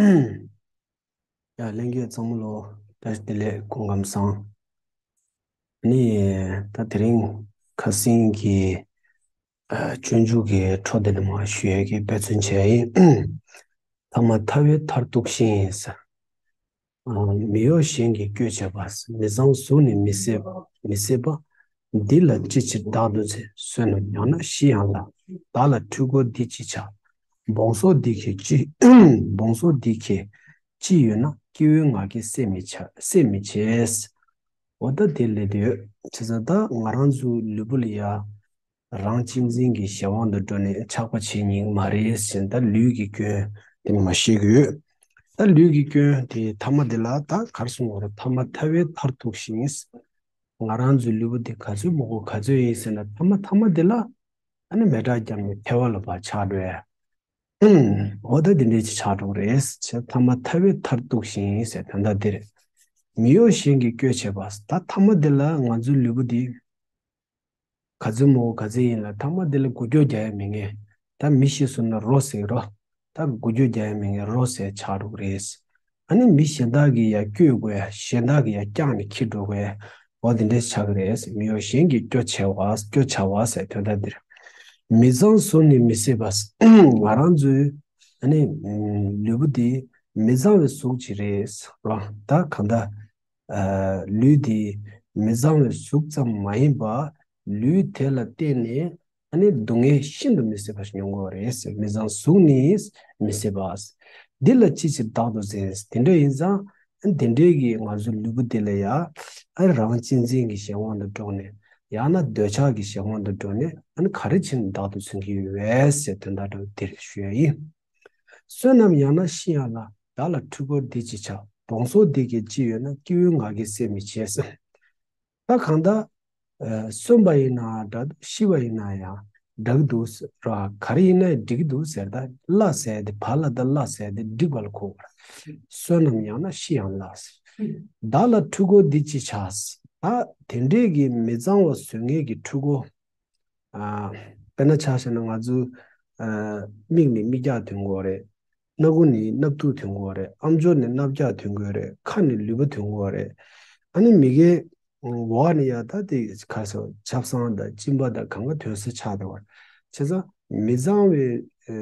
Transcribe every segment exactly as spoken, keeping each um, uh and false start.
ཡ་ལྷན་རྒྱས་ཚང་མ་ལོ་བཀྲ་ཤིས་བདེ་ལེགས། སྐུ་ཁམས་བཟང་། ནི་ད་དེ་རིང་ཁ་སང་གི་ཨ་སྤྱོད་འཇུག་གི་འཕྲོ་དེ་ནས་མར་ཞུ་ཡས་ཀྱི་འབད་བརྩོན་བྱས་ཡིན། ཐ་མ་ཐ་བའི་མཐར་གཏུགས་ཤིང་ཟེར། ཨ་མི་གཡོ་གཞན་གྱིས་སྐྱོ་བྱེད་པ། མི་གཙང་གཟུགས་ནི་མི་བཟད་པ། མི་བཟད་པ། འདི་ལ་ཅི་ཕྱིར་བདག་ཏུ་འཛིན། བསོད་ནམས་ཡང་ན་ཤི་ཡང་ལ། བདག་ལ་འཁྲུལ་འཁོར་འདི་ཅི་བྱ། བོང་སོགས་འདི་གས་ཅི། བོང་སོགས་འདི་གས་ཅི་ཡོད་ན། སྐྱེ་བོའི་ང་རྒྱལ་སེལ་མི་བྱ། སེལ་མི་བྱེད། འོ་ད་དེ་ལས་དེ་ཡོད་བྱས་ཙང་ད་ང་རང་ཚོའི་ལུས་པོ་ལ་ཡ། རང་གཅེས་འཛིན་གྱི་གཞན་དབང་དུ་འགྲོ་ནས་ཆགས་པ་བྱེད་ཉན་མ་རེད་ཟེར། ད་ལུས་ཀྱི་སྐྱོན་དེ་མ་ཤེས་ཀྱི་ཡོད། ད་ལུས་ཀྱི་སྐྱོན་དེ་ཐ་མ་དེ་ལ་ད་གར་སོང་བར་ཐ་མ་ཐ་བའི་མཐར་གཏུགས་ཤིང་། ང་རང་ཚོའི་ལུས་པོ་དེ་ག་ཚོད་མོ་གོ་ག་ཚོད་ཡིན་ཟེར་ན། ཐ་མ་ཐ་མ་དེ་ལ་ཨ་ནི་མེ་སྲེག་བརྒྱབ་ནས་ཐལ་བ་ལ་ཕར་ཆགས་འགྲོ་ཡ། འོ་ད་དེ་འདྲས་ཅིག་ཆགས་འགྲོ་རེད་ཟེར། ཐ་མ་ཐ་བའི་མཐར་གཏུགས་ཤིང་ཟེར་དོན་དག་དེ་རེད། མི་གཡོ་གཞན་གྱིས་སྐྱོ་བྱེད་པ། ད་ཐ་མ་དེ་ལ་ང་ཚོའི་ལུས་པོ་དེ་ག་ཚོད་མོ་ག་ཚོད་ཡིན་ལ་ཐ་མ་དེ་ལ་འགུལ་སྐྱོད་རྒྱག་ཡ་མེད་མཁན། ད་མི་ཤི་སོང་ན་རོ་ཟེར་རོ། ད་འགུལ་སྐྱོད་རྒྱག་ཡ་མེད་མཁན་རོ་ཟེར་ཆགས་འགྲོ་གི་རེད། ཨ་ནི་མི་གཞན་དག་གིས་ཡ་བསྐྱོད་དགོས་ཡ། གཞན་དག་གིས་ཡ་བསྐྱངས་ནས་འཁྱེར་འགྲོ་དགོས་ཡ། འོ་དེ་འདྲས་ཆགས་ཀྱི་རེད། མི་གཡོ་གཞན་གྱིས་སྐྱོ་བྱ་བ། སྐྱོ་བྱ་བ་ཟེར་དོན་དག་འདིར། མི་གཙང་གཟུགས་ནི་མི་བཟད་པ། ང་རང་ཚོའི་ཨ་ནི་ལུས་པོ་དེ་མི་གཙང་བའི་གཟུགས་ཅིག་རེད་རོ། ད་གང་ལྟར། ཨ་ལུས་དེ་མི་གཙང་བའི་གཟུགས་ཙམ་མ་ཡིན་པ། ལུས་དེ་ལ་བརྟེན་ནས་ཨ་ནི་སྡུག་བསྔལ་ཤིན་ཏུ་མི་བཟད་པ་ཞིག་མྱོང་དགོས་པ་རེད་ཟེར། མི་གཙང་གཟུགས་ནི་མི་བཟད་པ། འདི་ལ་ཅི་ཕྱིར་བདག་ཏུ་འཛིན། དེ་འདྲ་ཡིན་ཙང་ཨ་དེ་འདྲའི་གི་ང་ཚོའི་ལུས་པོ་དེ་ལ་ཡ་ཨ་རང་གཅེས་འཛིན་གྱི་གཞན་དབང་དུ་འགྲོ་ནས། ཡང་ན་འདོད་ཆགས་ཀྱི་གཞན་དབང་དུ་འགྲོ་ནས་ཨ་ནི་ག་རེ་བྱས་ནས་བདག་ཏུ་འཛིན་གྱི་ཡོད་ཟེར་དོན་དག་འདྲ་བོ་དེ་རེད་ཞུ་ཡ་ཡིན། བསོད་ནམས་ཡང་ན་ཤི་ཡང་ལ། བདག་ལ་འཁྲུལ་འཁོར་འདི་ཅི་བྱ། བོང་སོགས་འདི་གས་ཅི་ཡོད་ན། སྐྱེ་བོའི་ང་རྒྱལ་སེལ་མི་བྱེད་ཟེར། ད་གང་ལྟར། ཨ་གསོན་པ་ཡིན་ནའང་འདྲ་འདུག་ཤི་བ་ཡིན་ན་ཡང་འདྲ་གི་འདུག་ཟེར་ར། ག་རེ་ཡིན་ན་ཡང་འགྲིག་གི་འདུག་ཟེར། ད་ལ་ཟེར་དེ་བ་ལ་ད་ལ་ཟེར་དེ་འགྲིག་པ་ལ་གོ་བར། བསོད་ནམས་ཡང་ན་ཤི་ཡང་ལ་ཟེར། བདག་ལ་འཁྲུལ་འཁོར་འདི་ཅི་བྱ་ཟེར། ད་དེ་འདྲས་ཀྱི་མི་གཙང་བ་བཟོ་མཁན་གྱི་འཁྲུལ་འཁོར། ཨ་དཔེར་ན་ཆ་བཞག་ན་ང་ཚོ་ཨ་མིག་ནས་མིག་རྒྱག་ཐོན་གྱི་ཡོད་རེད། སྣ་ཁུང་ནས་སྣབས་ཐུག་ཐོན་གྱི་ཡོད་རེད། ཨམ་ཅོག་ནས་སྣབས་རྒྱག་ཐོན་གྱི་ཡོད་རེད། ཁ་ནས་ལུད་པ་ཐོན་གྱི་ཡོད་རེད། ཨ་ནི་མི་གའི་འོག་ནས་ཡ་ད་དེ་ག་ཟེར་ཆབ་གསང་དང་གཅིན་པ་དང་གང་ག་ཐོན་ས་ཆགས་བསྡད་པ་རེད། བྱས་ཙང་མི་གཙང་བའི་ཨ་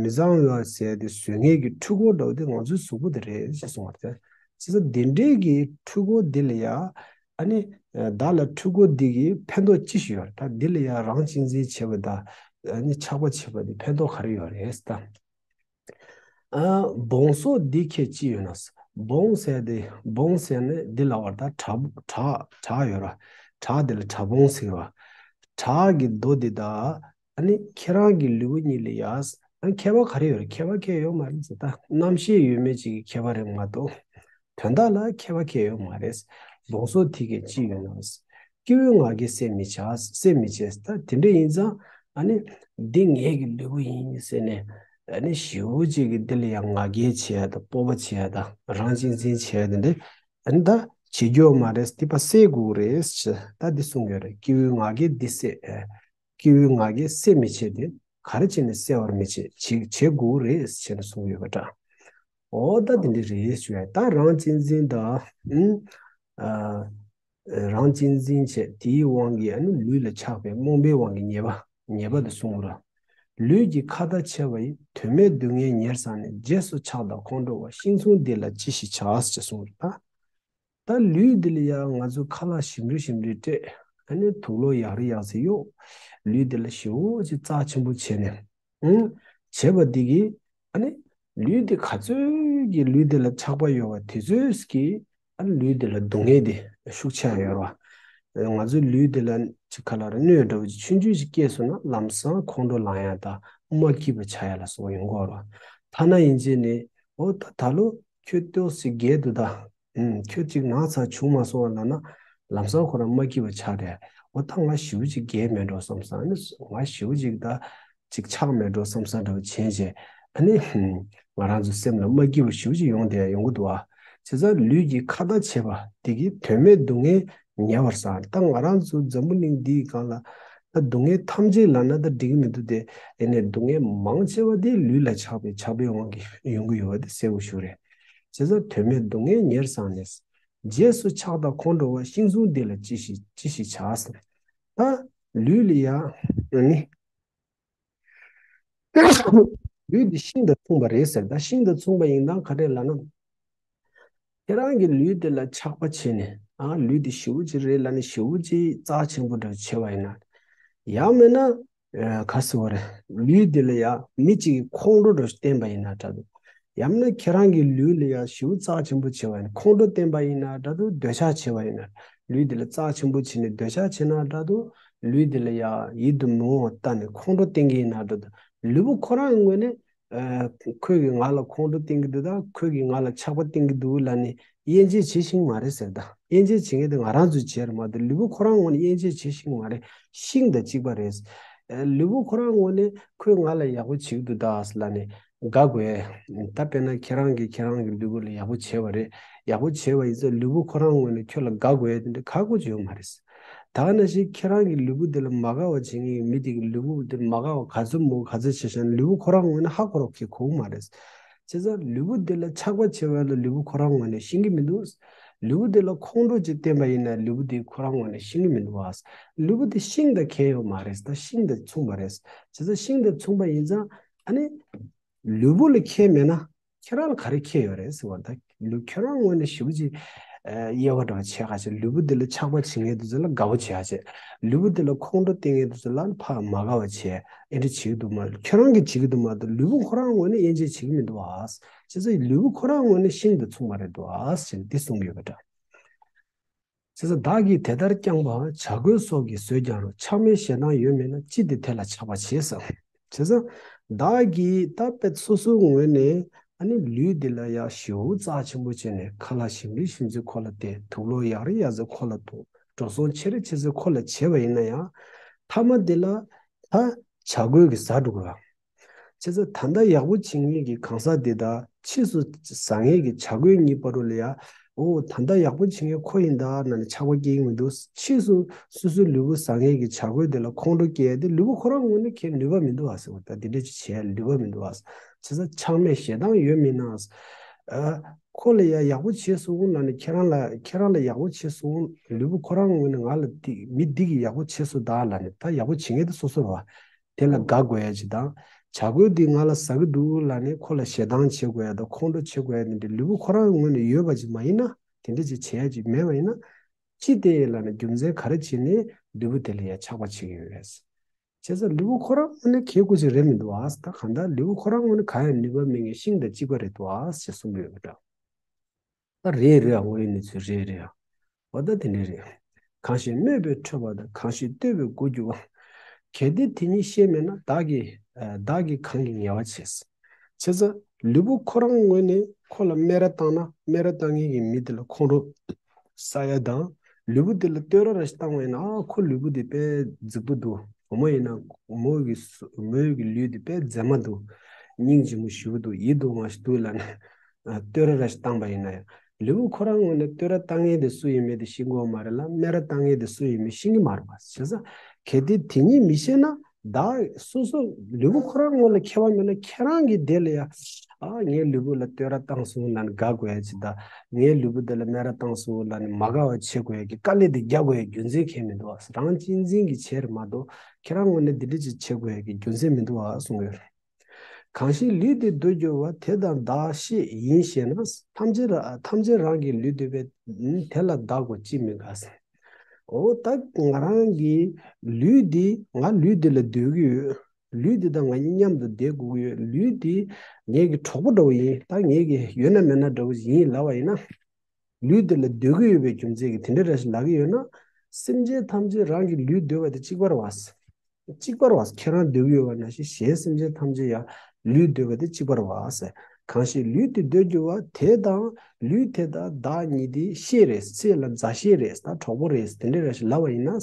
མི་གཙང་བ་ཟེར་དེ་བཟོ་མཁན་གྱི་འཁྲུལ་འཁོར་འདྲ་བོ་དེ་ང་ཚོའི་གཟུགས་པོ་དེ་རེད་ཅེས་གསུངས་པ་རེད། བྱས་ཙང་དེ་འདྲའི་གི་འཁྲུལ་འཁོར་འདི་ལ་ཡ་ཨ་ནི་བདག་ལ་འཁྲུལ་འཁོར་འདི་གི་ཕན་ཐོགས་ཅི་ཞིག་ཡོད་རེད། ད་འདི་ལ་ཡ་རང་གཅེས་འཛིན་བྱེད་པ་དང་ཨ་ནི་ཆགས་པ་བྱེད་པ་འདི་ཕན་ཐོགས་ག་རེ་ཡོད་རེད་ད། ཨ་བོང་སོགས་འདི་གས་ཅི་ཡོད་ན། བོང་ཟེར་དེ་བོང་ཟེར་ནི་འདི་ལ་བར་ད་བྲག་བྲག་བྲག་ཡོད་ར། བྲག་འདི་ལ་བྲག་བོང་ཟེར་བ། བྲག་གི་རྡོ་འདི་དང་ཨ་ནི་ཁྱེད་རང་གི་ལུས་པོ་གཉིས་ལ་ཡ་ཨ་ནི་ཁྱད་པར་ག་རེ་ཡོད་རེད། ཁྱད་པར་གང་ཡང་ཡོད་མ་རེད་ཟེར། ད་རྣམ་ཤེས་ཡོད་མེད་ཅིག་གི་ཁྱད་པར་རེད་མ་གཏོགས་དོན་དག་ལ་ཁྱད་པར་གང་ཡང་ཡོད་མ་རེད། བོང་སོགས་འདི་གས་ཅི་ཡོད་ན། སྐྱེ་བོའི་ང་རྒྱལ་སེལ་མི་བྱ། སེལ་མི་བྱེད། ད་དེ་འདྲ་ཡིན་ཙང་ཨ་ནི་འདི་ངའི་གི་ལུས་པོ་ཡིན་ཟེར་ནས་ཨ་ནི་ཞེ་པོ་ཅིག་གི་འདི་ལ་ཡང་ང་རྒྱལ་བྱེད་ཡ་དང་སྤོབས་པ་བྱེད་ཡ་དང་རང་གཅེས་འཛིན་བྱེད་ཡ་དེ་འདྲ་ཨ་ནི་ད་བྱེད་རྒྱུ་མ་རེད། འདི་ཕར་སེལ་དགོས་རེད་ཟེར། ད་འདི་གསུང་གི་ཡོད་རེད། སྐྱེ་བོའི་ང་རྒྱལ་འདི་སེལ། སྐྱེ་བོའི་ང་རྒྱལ་སེལ་མི་བྱེད་དེ། ག་རེ་བྱས་ནས་སེལ་བར་མི་བྱེད། བྱེད་བྱེད་དགོས་རེད་ཟེར་ནས་གསུང་གི་ཡོད་པ་འདྲ། འོ་ད་དེ་འདྲ་རེད་ཞུ་ཡ། ད་རང་གཅེས་འཛིན་དང་ཨ་རང་གཅེས་འཛིན་བྱས་དེའི་དབང་གིས་ཨ་ནི་ལུས་ལ་ཆགས་པའི་རྨོངས་པའི་དབང་གིས་ཉེས་པ་ཉེས་པ་དེ་གསུངས་པ་ར། ལུས་ཀྱི་ཁ་ལྟ་ཆེ་བ་ཡིས། དོན་མེད་སྡུག་བསྔལ་ཉེར་བསགས་ནས། རྗེས་སུ་ཆགས་དང་ཁོང་ཁྲོ་བ། ཤིང་ཚུལ་འདི་ལ་ཅི་ཞིག་བྱ་ཞེས་གསུངས་པ་ར། ད་ལུས་འདི་ལ་ཡང་ང་ཚོས་ཁ་ལག་ཞིམ་རུ་ཞིམ་རུ་སྤྲད། ཨ་ནི་དུག་ལོག་ཡག་རུ་ཡག་ཚེ་གཡོག་ལུས་འདི་ལ་ཞེ་པོ་ཅིག་རྩ་ཆེན་པོ་བྱས་ནས། ཨང་། བྱས་པ་འདི་གིས་ཨ་ནི་ལུས་འདི་ག་ཚོད་ཀྱིས་ལུས་འདི་ལ་ཆགས་པ་ཡོད་པ་དེ་ཚོད་ཀྱིས་ཨ་ནི་ལུས་འདི་ལ་སྡུག་བསྔལ་འདི་ཤུགས་ཆེ་ཡོད་རེད་བ། ང་ཚོའི་ལུས་འདི་ལ་ཅིག་ག་ལ་རེ་གནོད་འདྲ་བོ་ཅིག་ཆུང་ཆུང་ཅིག་སྐྱེས་སོང་ན་ལམ་སང་ཁོང་ཁྲོ་ལངས་ཡ་དང་མ་སྐྱིད་པ་ཆགས་ཡ་ལ་སོགས་ཡོང་གི་ཡོད་རེད་བ། ཐ་ན་ཡིན་ཅེ་ནི་འོ་ད་ད་ལོ་ཁྱོད་ཏོག་ཙམ་རྒས་འདུག་ད། ཨུམ། ཁྱོད་ཅིག་ན་ཚ་བྱུང་མ་སོང་བ་ལབ་ན་ལམ་སང་ཁོ་རང་མ་སྐྱིད་པ་ཆགས་རེད། འོ་ད་ང་ཞེ་པོ་ཅིག་རྒས་མེད་འགྲོ་བསམ་སང་ནི་ང་ཞེ་པོ་ཅིག་ད་ཅིག་ཆགས་མེད་འགྲོ་བསམ་སང་འདྲ་བོ་བྱས་རྗེས་ཨ་ནི་ཧུམ། ང་རང་ཚོ་སེམས་ལ་མ་སྐྱིད་པ་ཞེ་པོ་ཅིག་ཡོང་བསྡད་ཡོང་གི་འདུག་ཨ། བྱས་ཙང་ལུས་ཀྱི་ཁ་ལྟ་བྱེད་པ་དེ་གིས་དོན་མེད་སྡུག་བསྔལ་ཉེ་བར་བསགས། ད་ང་རང་ཚོ་འཛམ་བུ་གླིང་འདིའི་སྒང་ལ་ ད་སྡུག་བསྔལ་ཐམས་ཅད་ལབ་ན་ད་འགྲིག་གི་མི་འདུག་སྟེ། ཡིན་ནའི་སྡུག་བསྔལ་མང་ཆེ་བ་དེ་ལུས་ལ་ཆགས་པའི་ཆགས་པའི་དབང་གིས་ཡོང་གི་ཡོད་པ་དེ་གསལ་པོ་ཞིག་རེད། བྱས་ཙང་དོན་མེད་སྡུག་བསྔལ་ཉེར་བཟུང་ནས། རྗེས་སུ་ཆགས་དང་ཁོང་ཁྲོ་བ། ཤིང་ཟུང་འདི་ལ་ཅི་ཞིག་ཅི་ཞིག་བྱ་ཟེར། ད་ལུས་ལ་ཡང་ནི། ལུས་འདི་ཤིང་དང་མཚུངས་པ་རེད་ཟེར། ད་ཤིང་དང་མཚུངས་པ་ཡིན་སྟངས་ག་རེ་ལབ་ན། ཁྱེད་རང་གི་ལུས་འདི་ལ་ཆགས་པ་བྱས་ནས། ཨ། ལུས་འདི་ཞེ་པོ་ཅིག་རེད་ལབ་ནས་ཞེ་པོ་ཅིག་རྩ་ཆེན་པོ་འདྲ་བྱས་པ་ཡིན་ན། ཡང་མིན་ན། ཨ། ག་ཟེར་བ་རེད། ལུས་འདི་ལ་ཡང་མི་གཅིག་གིས་ཁོང་ཁྲོ་འདྲ་བསྟན་པ་ཡིན་ན་འདྲ་འདུག་ཡང་མིན་ན་ཁྱེད་རང་གི་ལུས་ལ་ཡང་ཞེ་པོ་རྩ་ཆེན་པོ་བྱས་པ་ཡིན་ན། ཁོང་ཁྲོ་བསྟན་པ་ཡིན་ན་འདྲ་འདུག་འདོད་ཆགས་བྱས་པ་ཡིན་ན། ལུས་འདི་ལ་རྩ་ཆེན་པོ་བྱས་ནས་འདོད་ཆགས་བྱས་ན་འདྲ་འདུག་ལུས་འདི་ལ་ཡང་ཡིད་དུ་མི་འོང་བ་བལྟས་ནས་ཁོང་ཁྲོ་བསྟན་གྱི་ཡིན་ན་འདྲ་འདུག་ལུས་པོ་ཁོ་རང་གི་ངོས་ནས། ཨ། ཁོས་ཀྱིས་ང་ལ་ཁོང་ཁྲོ་བསྟན་གྱི་འདུག་ད་ཁོས་ཀྱིས་ང་ལ་ཆགས་པ་བསྟན་གྱི་འདུག་ལབ་ནས་དབྱེ་འབྱེད་བྱེད་ཤེས་ཀྱི་མ་རེད་ཟེར། ད་དབྱེ་འབྱེད་བྱེད་མཁན་དེ་ང་རང་ཚོས་བྱས་རེད་མ་གཏོགས་ལུས་པོ་ཁོ་རང་ངོས་ནས་དབྱེ་འབྱེད་བྱེད་ཤེས་ཀྱི་མ་རེད། ཤིང་དང་གཅིག་པ་རེད། ཨ། ལུས་པོ་ཁོ་རང་ངོས་ནས་ཁོས་ང་ལ་ཡག་པོ་བྱེད་ཀྱི་འདུག་ད་ལབ་ནས་དགའ་དགོས། ད་དཔེར་ན་ཁྱེད་རང་གིས་ཁྱེད་རང་གི་ལུས་པོ་ལ་ཡག་པོ་བྱས་པ་རེད། ཡག་པོ་བྱས་པ་ཡིན་ཙང་ལུས་པོ་ཁོ་རང་ངོས་ནས་ཁྱོད་ལ་དགའ་དགོས་དེ་འདྲ་ཁག་པོ་ཅིག་ཡོད་མ་རེད། ད་ག་ནང་བཞིན་ཁྱེད་རང་གི་ལུས་པོ་འདི་ལ་མ་དགའ་བ་བྱེད་མཁན་གྱི་མི་དེ་གི་ལུས་པོ་འདི་མ་དགའ་བ་ག་ཚོད་མང་ག་ཚོད་བྱས་ཤག་ལུས་པོ་ཁོ་རང་ངོས་ནས་ཧ་གོ་རོགས་ཁྱེད་གོ་གི་མ་རེད། བྱས་ཙང་ལུས་པོ་འདི་ལ་ཆགས་པ་བྱས་པ་ལ་ལུས་པོ་ཁོ་རང་ངོས་ནས་ཤེས་ཀྱི་མི་འདུག་ལུས་པོ་འདི་ལ་ཁོང་ཁྲོ་ཅིག་བསྟན་པ་ཡིན་ན་ལུས་པོ་འདི་ཁོ་རང་ངོས་ནས་ཤེས་ཀྱི་མི་འདུག་བ། ལུས་པོ་འདི་ཤིང་དང་ཁྱད་ཡོད་མ་རེད། ད་ཤིང་དང་མཚུངས་པ་རེད། བྱས་ཙང་ཤིང་དང་མཚུངས་པ་ཡིན་ཙང་ཨ་ནི། ལུས་པོ་ལ་ཁྱད་མེད་ན་ཁྱེད་རང་ལ་ག་རེ་ཁྱད་ཡོད་རེད་ཟེར་བ། ད་ལུས་ཁྱེད་རང་ངོས་ནས་ཞེ་པོ་ཅིག་དབྱེ་བ་འདྲ་བ་ཕྱེ་ཁ་བྱས། ལུས་པོ་འདི་ལ་ཆགས་པ་བྱེད་མཁན་དེ་ཚོ་ལ་དགའ་བོ་བྱེད་ཡ་བྱས། ལུས་པོ་འདི་ལ་ཁོང་ཁྲོ་བསྟན་མཁན་དེ་ཚོ་ལ་ཕར་མ་དགའ་བ་བྱས། ཨེ་འདྲ་བྱེད་ཀྱི་འདུག་མ། ཁྱེད་རང་གིས་བྱེད་ཀྱི་འདུག་མ་གཏོགས་ལུས་པོ་ཁོ་རང་ངོས་ནས་དབྱེ་འབྱེད་བྱེད་ཀྱི་མི་འདུག་ཨ། བྱས་ཙང་ལུས་པོ་ཁོ་རང་ངོས་ནས་ཤིང་དང་མཚུངས་པ་རེད་འདུག་ཨ་ཟེར་འདི་གསུང་གི་ཡོད་པ་འདྲ། བྱས་ཙང་བདག་གིས་དེ་ལྟར་བསྐྱངས་པ། བྱ་རྒོད་སོགས་ཀྱིས་ཟོས་ཀྱང་རུང་། ཆགས་མེད་ཞེ་སྡང་ཡོད་མིན་ན། ཅི་སྟེ་དེ་ལ་ཆགས་པར་བྱེད་ཟེར། བྱས་ཙང་བདག་གིས་ད་དཔེ་སོ་སོའི་ངོས་ནས་ཨ་ནི་ལུས་འདི་ལ་ཡ་ཞེ་པོ་རྩ་ཆེན་པོ་བྱས་ནས་ཁ་ལག་ཞིམ་རིམ་ཞིམ་ཚོས་ཁོ་ལ་བསྟན། དུག་ལོག་ཡག་རིམ་ཡག་ཚོས་ཁོ་ལ་བཏུང་། འགྲོ་སོང་ཆེ་རིམ་ཆེ་ཚོས་ཁོ་ལ་བྱས་པ་ཡིན་ན་ཡང་། མཐའ་མ་འདི་ལ་ད་བྱ་རྒོད་ཀྱིས་ཟ་འགྲོ་གི་རེད། བྱས་ཙང་ད་ལྟ་ཡག་པོ་བྱེད་མཁན་གྱི་གང་ཟག་དེ་དང་ཕྱིས་སུ་ཟ་མཁན་གྱི་བྱ་རྒོད་གཉིས་བར་དུ་ལ་ཡ། འོ་ད་ལྟ་ཡག་པོ་བྱེད་མཁན་ཁོ་ཡིན་ད་ལབ་ནས་ཆགས་པ་སྐྱེ་གི་མི་འདུག་ཕྱིས་སུ་སོ་སོའི་ལུས་པོ་ཟ་མཁན་གྱི་བྱ་རྒོད་དེ་ལ་ཁོང་ཁྲོ་སྐྱེ་ཡ་དེ་ལུས་པོ་ཁོ་རང་ངོས་ནས་ཁྱེད་ནུས་པ་མི་འདུག་ཨ་ཟེར་བ། ད་དེ་འདྲ་ཅིག་བྱེད་ཡ་ནུས་པ་མི་འདུག་ཨ། བྱས་ཙང་ཆགས་མེད་ཞེ་སྡང་ཡོད་མིན་ན། ཨ། ཁོ་ལ་ཡ་ཡག་པོ་བྱས་སོང་ལབ་ནས་ཁྱེད་རང་ལ་ཁྱེད་རང་ལ་ཡག་པོ་བྱས་སོང་། ལུས་པོ་ཁོ་རང་ངོས་ནས་ང་ལ་དེ་མི་འདི་གིས་ཡག་པོ་བྱས་སོང་ད་ལབ་ནས། ད་ཡག་པོ་བྱེད་མཁན་དེ་སོ་སོ་རེད་བ། དེ་ལ་དགའ་དགོས་ཡ་ཅིག་དང་། བྱ་རྒོད་འདིས་ང་ལ་ཟ་གི་འདུག་ལབ་ནས་ཁོ་ལ་ཞེ་སྡང་བྱེད་དགོས་ཡ་དང་ཁོང་ཁྲོ་བྱེད་དགོས་ཡ་དེ་འདྲ་ལུས་པོ་ཁོ་རང་ངོས་ནས་ཡོད་པ་ཅིག་མ་ཡིན་ན། དེ་འདྲ་ཅིག་བྱེད་ཡ་ཅིག་མེད་པ་ཡིན་ན། ཅི་སྟེ་ལབ་ནས་རྒྱུ་མཚན་ག་རེ་བྱས་ནས་ལུས་པོ་དེ་ལ་ཡ་ཆགས་པ་བྱེད་ཀྱི་ཡོད་རེད། བྱས་ཙང་ལུས་པོ་ཁོ་རང་ངོས་ནས་གལ་དགོས་ཅིག་རེད་མི་འདུག་ཨ། ད་གང་ལྟར་ལུས་པོ་ཁོ་རང་ངོས་ནས་གང་ཡང་ནུས་པ་མེད་མཁན་ཤིང་དང་གཅིག་པ་རེད་འདུག་ཨ་ཞེས་གསུངས་ཡོད་པ་འདྲ། ད་རེད་རེད་ཨ། དངོས་ཡོད་གནས་ཚུལ་རེད་རེད་ཨ། འོ་ད་དེ་འདྲ་རེད། གང་ཞིག་སྨོད་པས་ཁྲོས་པ་དང་། གང་ཞིག་བསྟོད་པས་མགོ་སྒྱུར་བ། གལ་ཏེ་དེ་ཉིད་ཤེས་མེད་ན། བདག་གིས་བདག་གིས་གང་གིས་ངལ་བ་བྱེད། བྱས་ཙང་ལུས་པོ་ཁོ་རང་ངོས་ནས་ཁོ་ལ་སྨད་ར་བཏང་ན་སྨད་ར་བཏང་མཁན་གྱི་མི་དེ་ལ་ཁོང་ཁྲོ་ཟ་ཡ་དང་། ལུས་པོ་དེ་ལ་བསྟོད་ར་ར་ཞིག་བཏང་བ་ཡིན་ན། ཨ་ཁོ་ལུས་པོ་དེ་དཔེ་རྫིག་པོ་འདུག་བུ་མོ་ཡིན་ན་བུ་མོ་གི་བུ་མོ་གི་ལུས་དེ་དཔེ་མཛེས་མ་འདུག་སྙིང་རྗེ་མོ་ཞེ་པོ་འདུག་ཡིད་དུ་འོང་བ་ཞིག་འདུག་ལབ་ནས་བསྟོད་ར་ར་ཞིག་བཏང་པ་ཡིན་ན་ཡང་། ལུས་པོ་ཁོ་རང་ངོས་ནས་བསྟོད་ར་བཏང་མཁན་དེ་སུ་ཡིན་མིན་དེ་ཤེས་ཀྱི་ཡོད་མ་རེད་ལ། སྨད་ར་བཏང་མཁན་དེ་སུ་ཡིན་མིན་ཤེས་ཀྱི་མ་རེད་པ། བྱས་ཙང་གལ་ཏེ་དེ་གཉིས་མི་ཤེས་ན། བདག་སོ་སོ་ལུས་པོ་ཁོ་རང་ངོས་ལ་ཁྱད་པར་མེད་ན། ཁྱེད་རང་གིས་དེ་ལ་ཡ། ཨ་ངའི་ལུས་པོ་ལ་བསྟོད་ར་བཏང་སོང་ལབ་ནས་དགའ་དགོས་ཡ་ཅིག་དང་། ངའི་ལུས་པོ་འདི་ལ་སྨད་ར་བཏང་སོང་ལབ་ནས་མ་དགའ་བ་བྱེད་དགོས་ཡ་གི་དཀའ་ལས་དེ་རྒྱག་དགོས་ཡ་རྒྱུ་མཚན་གང་ཡང་མི་འདུག་བ། རང་གཅེས་འཛིན་གྱིས་བྱས་རེད་མ་གཏོགས། ཁྱེད་རང་ངོས་ནས་འདི་འདྲ་ཅིག་བྱེད་དགོས་ཡ་གི་རྒྱུ་མཚན་མི་འདུག་བ་གསུངས་ཡོད་རེད། གང་ཞིག་ལུས་འདི་འདོད་གྱུར་པ། དེ་དང་བདག་བཤེས་ཡིན་ཞེ་ན། ཐམས་ཅད་ར་ཐམས་ཅད་རང་གི་ལུས་འདོད་པས། དེ་ལ་བདག་གོ་ཅིས་མི་དགའ་ཟེར། འོ་ད་ང་རང་གི་ལུས་འདི་ང་ལུས་འདི་ལ་འདོད་ཀྱི་ཡོད། ལུས་འདི་དང་ང་གཉིས་མཉམ་དུ་བསྡད་དགོས་ཀྱི་ཡོད། ལུས་འདི་ངེད་ཀྱི་གྲོགས་པོ་འདྲ་བོ་ཡིན། ད་ངེད་ཀྱི་ཡོད་ན་མེད་ན་འདྲ་བོ་ཡིན་ལབ་པ་ཡིན་ན། ལུས་འདི་ལ་འདོད་ཀྱི་ཡོད་པའི་རྒྱུ་མཚན་གྱིས་དེ་འདྲ་རེ་ཞིག་ལབ་ཀྱི་ཡོད་ན། སེམས་ཅན་ཐམས་ཅད་རང་གི་ལུས་འདོད་པ་དེ་གཅིག་པ་རེད་བ། གཅིག་པ་རེད་བ། ཁྱེད་རང་འདོད་ཀྱི་ཡོད་པ་ནང་བཞིན་གཞན་སེམས་ཅན་ཐམས་ཅད་ཡང་ལུས་འདོད་པ་དེ་གཅིག་པ་རེད་བ། གང་ཞིག་ལུས་འདི་འདོད་གྱུར་པ། དེ་དང་ལུས་དེ་དང་བདག་གཉིས་འདི་བཤེས་རེད། ཚེ་ལ་མཛའ་བཤེས་རེད། ད་གྲོགས་པོ་རེད། དེ་འདྲ་རེ་ཞིག་ལབ་པ་ཡིན་ན།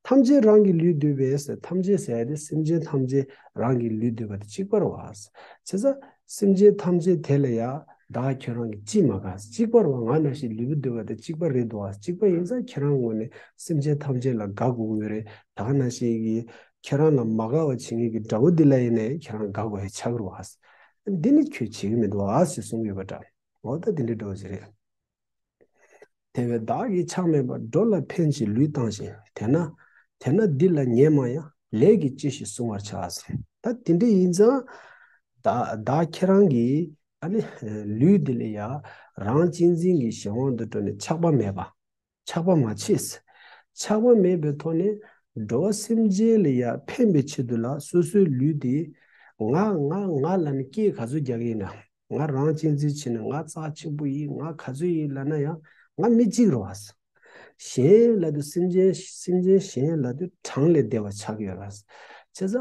ཐམས་ཅད་རང་གི་ལུས་འདོད་པས། ཐམས་ཅད་ཟེར་ཡ་དེ་སེམས་ཅན་ཐམས་ཅད་རང་གི་ལུས་འདོད་པ་དེ་གཅིག་པ་རེད་བ། བྱས་ཙང་སེམས་ཅན་ཐམས་ཅད་དེ་ལ་ཡང་ བདག་ཁྱོད་རང་གིས་ཅིས་མ་དགའ། གཅིག་པ་རེད་བ། ང་ནང་བཞིན་ལུས་པོ་འདུལ་བ་དང་གཅིག་པ་རེད་འདུག་བ། གཅིག་པ་ཡིན་ཙང་ཁྱེད་རང་ངོས་ནས་སེམས་ཅན་ཐམས་ཅད་ལ་དགའ་དགོས་ཀྱི་ཡོད་རེད། ད་ག་ནང་བཞིན་གྱི་ཁྱེད་རང་ལ་མ་དགའ་བ་བྱེད་མཁན་གྱི་དགྲ་བོ་འདི་ལ་ཡིན་ནའི་ཁྱེད་རང་དགའ་དགོས་ཡ་ཆགས་ཀྱི་རེད་བ། འདི་ནི་ཁྱོད་བྱེད་ཀྱི་མི་འདུག་བ་ཞེས་གསུང་གི་ཡོད་པ་འདྲ། འོ་ད་འདི་འདྲའི་འགྲོ་བ་ཞིག་རེད། དེ་བས་བདག་གིས་ཆགས་མེད་པར། འགྲོ་ལ་ཕན་ཕྱིར་ལུས་བཏང་ཞིང་། དེས་ན་དེས་ན་འདི་ལ་ཉེས་མང་ཡང་། ལས་ཀྱིས་ཅི་ཞིག་བསྲུང་བར་བྱ། ད་དེ་འདྲ་ཡིན་ཙང་། བདག་བདག་ཁྱེད་རང་གིས་ཨ་ནི་ལུས་འདི་ལ་ཡ་རང་གཅེས་འཛིན་གྱི་གཞན་དབང་དུ་འགྲོ་ནས་ཆགས་པ་མེད་པ། ཆགས་པ་མ་བྱེད། ཆགས་པ་མེད་པའི་ཐོག་ནས་འགྲོ་བ་སེམས་ཅན་ལ་ཡ་ཕན་པའི་ཆེད་དུ་ལ་སོ་སོའི་ལུས་འདི་ང་ང་ང་ལབ་ནས་སྐད་ག་ཚོད་རྒྱག་གི་ཡིན་ན། ང་རང་གཅེས་འཛིན་བྱས་ནས་ང་རྩ་ཆེན་པོ་ཡིན། ང་ག་ཚོད་ཡིན་ལབ་ན་ཡང་ང་མི་གཅིག་རེད་བ། གཞན་ལབ་དུས་སེམས་ཅན་སེམས་ཅན་གཞན་ལབ་དུས་གྲངས་ལས་འདས་པ་ཆགས་ཡོད་རེད། བྱས་ཙང་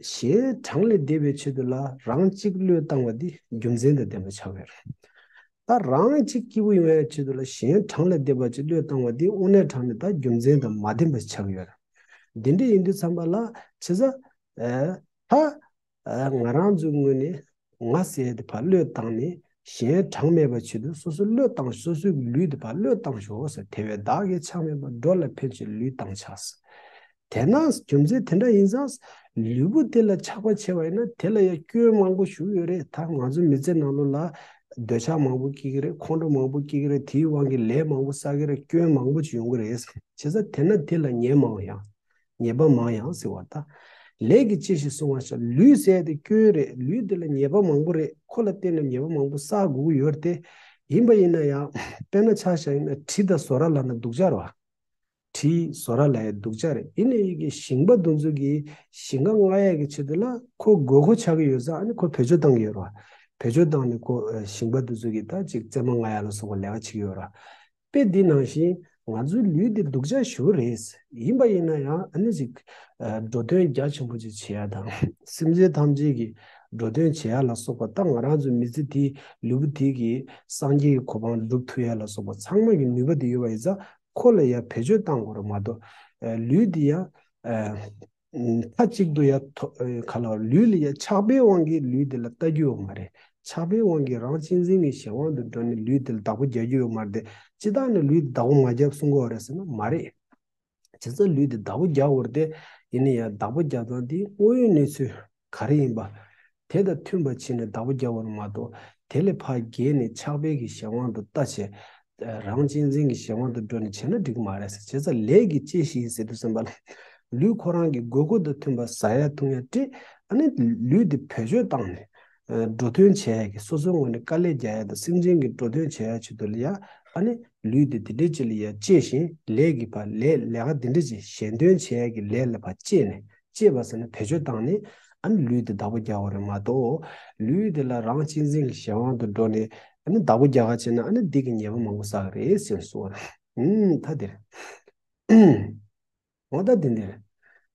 གཞན་གྲངས་ལས་འདས་པའི་ཆེད་དུ་ལ་རང་གཅིག་བློས་བཏང་བ་འདི་རྒྱུ་མཚན་དང་ལྡན་པ་ཆགས་ཡོད་རེད། ད་རང་གཅིག་སྐྱིད་པོ་ཡོང་ཡའི་ཆེད་དུ་ལ་གཞན་གྲངས་ལས་འདས་པ་ཅིག་བློས་བཏང་བ་འདི་དངོས་གནས་དྲང་གནས་ད་རྒྱུ་མཚན་དང་མ་ལྡན་པ་ཆགས་ཡོད་རེད། འདི་འདྲ་ཡིན་དུས་ཙམ་པ་ལ་བྱས་ཙང་ཨ་ད་ཨ་ང་རང་ཚོའི་ངོས་ནས་ང་ཟེར་དེ་ཕར་བློས་བཏང་ནས་གཞན་གྲངས་མེད་པ་ཆེད་དུ་སོ་སོ་བློས་བཏང་། སོ་སོའི་ལུས་དེ་ཕར་བློས་བཏང་ཞོག་ཟེར། དེ་བས་བདག་གིས་ཆགས་མེད་པར། འགྲོ་ལ་ཕན་ཕྱིར་ལུས་བཏང་བྱ་ཟེར། དེས་ན་རྒྱུ་མཚན་དེ་འདྲ་ཡིན་ཙང་ལུས་པོ་དེ་ལ་ཆགས་པ་བྱས་པ་ཡིན་ན་དེ་ལ་ཡང་སྐྱོན་མང་པོ་ཞིག་ཡོད་རེད། ད་ང་ཚོ་མི་ཚེ་ནང་ལོགས་ལ་འདོད་ཆགས་མང་པོ་སྐྱེ་གི་རེད། ཁོང་ཁྲོ་མང་པོ་སྐྱེ་གི་རེད། དེའི་དབང་གིས་ལས་མང་པོ་བསགས་ཀྱི་རེད། སྐྱོན་མང་པོ་ཅིག་ཡོང་གི་རེད། བྱས་ཙང་དེ་ན་དེ་ལ་ཉེས་མང་ཡང་། ཉེས་པ་མང་ཡང་ཟེར་བ་ད། ལས་ཀྱིས་ཅི་ཞིག་བསྲུང་བར་བྱ། ལུས་ཟེར་དེ་སྐྱོན་རེད། ལུས་དེ་ལ་ཉེས་པ་མང་པོ་རེད། ཁོ་ལ་བརྟེན་ནས་ཉེས་པ་མང་པོ་བསགས་དགོས་ཀྱི་ཡོད་རེད་དེ། ཡིན་པ་ཡིན་ན་ཡང་དཔེར་ན་ཆ་བཞག་ཡིན་ན་གྲི་དང་ཟོ་ར་ལབ་ན་སྡུག་ཅག་རེད་བ། གྲི་ཟོ་ར་ལབ་ཡ་སྡུག་ཅག་རེད། ཡིན་ནའི་ཡི་གེ་ཞིང་པ་དེ་ཚོ་གིས་ཞིང་ཁ་བརྔ་ཡ་གི་ཆེད་དུ་ལ་ཁོ་དགོས་མཁོ་ཆགས་ཀྱི་ཡོད་ཙང་ཨ་ནི་ཁོ་བེད་སྤྱོད་བཏང་གི་ཡོད་རེད་བ། བེད་སྤྱོད་བཏང་ནས་ཁོ་ཨ་ཞིང་པ་དེ་ཚོ་གིས་ད་ཅིག་རྩེད་མོ་བརྔ་ཡ་ལ་སོགས་པ་ལས་ཀ་བྱེད་ཀྱི་ཡོད་རེད་བ། དཔེ་འདི་ནང་བཞིན་ང་ཚོའི་ལུས་འདི་སྡུག་ཅག་ཞེ་པོ་རེད། ཡིན་པ་ཡིན་ན་ཡང་ཨ་ནི་ཅིག་ཨ་འགྲོ་དོན་རྒྱ་ཆེན་པོ་ཅིག་བྱེད་ཡ་དང་། སེམས་ཅན་ཐམས་ཅད་ཀྱི་འགྲོ་དོན་བྱེད་ཡ་ལ་སོགས་པ། ད་ང་རང་ཚོའི་མི་ཚེ་འདི་ལུས་པོ་འདི་གིས་སངས་རྒྱས་ཀྱི་གོ་འཕང་སྒྲུབ་ཐུབ་ཡ་ལ་སོགས་པ་ཚང་མ་གི་ནུས་པ་འདི་ཡོད་པ་ཡིན་ཙང་། ཁོ་ལ་ཡང་བེད་སྤྱོད་བཏང་དགོས་རེད་མ་གཏོགས། ཨ་ལུས་འདི་ཡང་ཨ་མཐའ་གཅིག་ཏུ་ཡང་ཐོ་ཨ་ག་ལ་ལུས་ལ་ཡང་ཆགས་པའི་དབང་གིས་ལུས་འདི་ལ་ལྟ་རྒྱུ་ཡོད་མ་རེད། ཆགས་པའི་དབང་གིས་རང་གཅེས་འཛིན་གྱི་གཞན་དབང་དུ་འགྲོ་ནས་ལུས་འདི་ལ་བདག་པོ་རྒྱག་རྒྱུ་ཡོད་མ་རེད་དེ། སྤྱིར་བཏང་ནས་ལུས་འདི་བདག་པོ་མ་རྒྱབ་གསུང་གི་ཡོད་རེད་ཟེར་ན་མ་རེད། བྱས་ཙང་ལུས་འདི་བདག་པོ་རྒྱག་དགོས་རེད་དེ། ཡིན་ན་ཡང་བདག་པོ་རྒྱག་སྟངས་འདི་དངོས་ཡོད་གནས་ཚུལ་ག་རེ་ཡིན་པ། དེ་དང་མཐུན་པ་བྱས་ནས་བདག་པོ་རྒྱག་དགོས་རེད་མ་གཏོགས། དེ་ལས་ཕར་བརྒལ་ནས་ཆགས་པའི་གི་གཞན་དབང་དུ་ལྟ་བྱས། རང་གཅེས་འཛིན་གྱི་གཞན་དབང་དུ་འགྲོ་ནས་བྱས་ན་འགྲིག་གི་མ་རེད་ཟེར། བྱས་ཙང་ལས་ཀྱིས་བཅས་ཤིང་ཟེར་དུས་ཙམ་པ་ལ། ལུས་ཁོ་རང་གི་དགོས་མཁོ་དང་མཐུན་པ་ཟ་ཡ་འཐུང་ཡ་སྤྲད། ཨ་ནི་ལུས་འདི་བེད་སྤྱོད་བཏང་ནས། འགྲོ་དོན་བྱེད་ཡ་གི་སོ་སོའི་ངོས་ནས་དཀའ་ལས་རྒྱག་ཡ་དང་སེམས་ཅན་གྱི་འགྲོ་དོན་བྱེད་ཡ་ཆེད་དུ་ལ་ཡ། ཨ་ནི་ལུས་འདི་འདི་འདྲས་ཅིག་ལ་ཡ་བཅས་ཤིང་ལས་ཀྱི་བར་ལས་ལས་ཀ་འདི་འདྲས་ཅིག་གཞན་དོན་བྱེད་ཡ་གི་ལས་ལ་ཕར་བཅས་ནས། བཅས་པ་ཟེར་ན་བེད་སྤྱོད་བཏང་ནས་ཨ་ནི་ལུས་འདི་བདག་པོ་རྒྱག་དགོས་རེད་མ་གཏོགས། ལུས་འདི་ལ་རང་གཅེས་འཛིན་གྱི་གཞན་དབང་དུ་འགྲོ་ནས་ཨ་ནི་བདག་པོ་རྒྱག་ག་བྱས་ན་ཨ་ནི་འདི་གི་ཉེས་པ་མང་པོ་བསགས་ཀྱི་རེད་ཟེར་གསུངས་པ་རེད། ཨུམ་ད་དེ་རེད། འོ་ད་འདི་འདིར།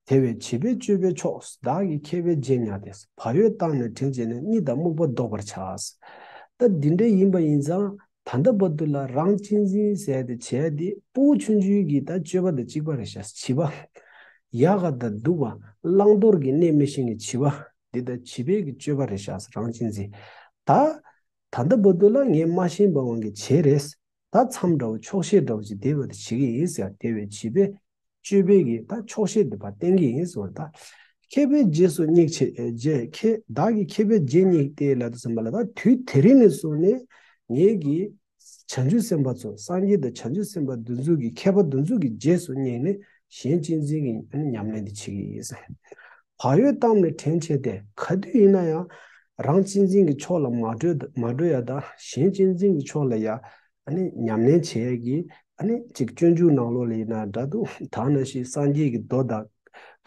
དེ་བས་བྱིས་པས་སྤྱོད་པས་ཆོག། བདག་གིས་མཁས་པའི་རྗེས་བསྙེགས་ཏེ། བག་ཡོད་བཏང་ནས་དྲིན་བྱས་ནས། གཉིད་དང་རྨུགས་པ་བཟློག་པར་བྱ། ད་འདི་འདྲ་ཡིན་པ་ཡིན་ཙང་ད་ལྟ་བར་དུ་ལ་རང་གཅེས་འཛིན་ཟེར་ཏེ་བྱས་ཏེ་ཕྲུ་གུ་ཆུང་ཆུང་གི་ད་སྤྱོད་པ་དང་གཅིག་པ་རེད་ཤག་བྱིས་པ། ཡག་ག་དང་སྡུག་པ་བླང་དོར་གྱི་གནས་མི་ཤེས་མཁན་བྱིས་པ་འདི་ད་བྱིས་པའི་གི་སྤྱོད་པ་རེད་ཤག་རང་གཅེས་འཛིན། ད་ད་ལྟ་བར་དུ་ལ་ངས་མ་ཤེས་པ་དབང་གིས་བྱས་རེད། ད་མཚམས་འདྲ་བོ་ཆོག་ཤེས་འདྲ་བོ་ཅིག་དེ་བར་དུ་བྱེད་ཀྱི་ཡིན་ཟེར། དེ་བས་བྱིས་པས་སྤྱོད་པའི་གི་ད་ཆོག་ཤེས་དེ་ཕར་བསྟན་གྱི་ཡིན་ཟེར་བ་ད། མཁས་པའི་རྗེས་སུ་བསྙེགས་བྱས་རྗེས་མཁས་བདག་གིས་མཁས་པའི་རྗེས་བསྙེགས་ཏེ་ལབ་དུས་ཙམ་པ་ལ་ད་དུས་དེ་རིང་ནས་བཟུང་ནས་ངེད་ཀྱིས་བྱང་ཆུབ་སེམས་དཔའ་ཚོ་སངས་རྒྱས་དང་བྱང་ཆུབ་སེམས་དཔའ་འདི་ཚོ་གི་མཁས་པ་འདི་ཚོ་གི་རྗེས་སུ་བསྙེགས་ནས་གཞན་གཅེས་འཛིན་གྱི་ཉམས་ལེན་དེ་བྱེད་ཀྱི་ཡིན་ཟེར། བག་ཡོད་བཏང་ནས་དྲིན་བྱས་ཏེ། ག་དུས་ཡིན་ན་ཡང་རང་གཅེས་འཛིན་གྱི་ཕྱོགས་ལ་མ་འགྲོ་མ་འགྲོ་ཡ་དང་གཞན་གཅེས་འཛིན་གྱི་ཕྱོགས་ལ་ཡ། ཨ་ནི་ཉམས་ལེན་བྱེད་ཡས་ཀྱི་ཨ་ནི་ཅིག་སྤྱོད་འཇུག་ནང་ལོགས་ལ་ཡིན་ན་འདྲ་འདུག་ད་ནང་བཞིན་སངས་རྒྱས་ཀྱི་མདོ་དང་།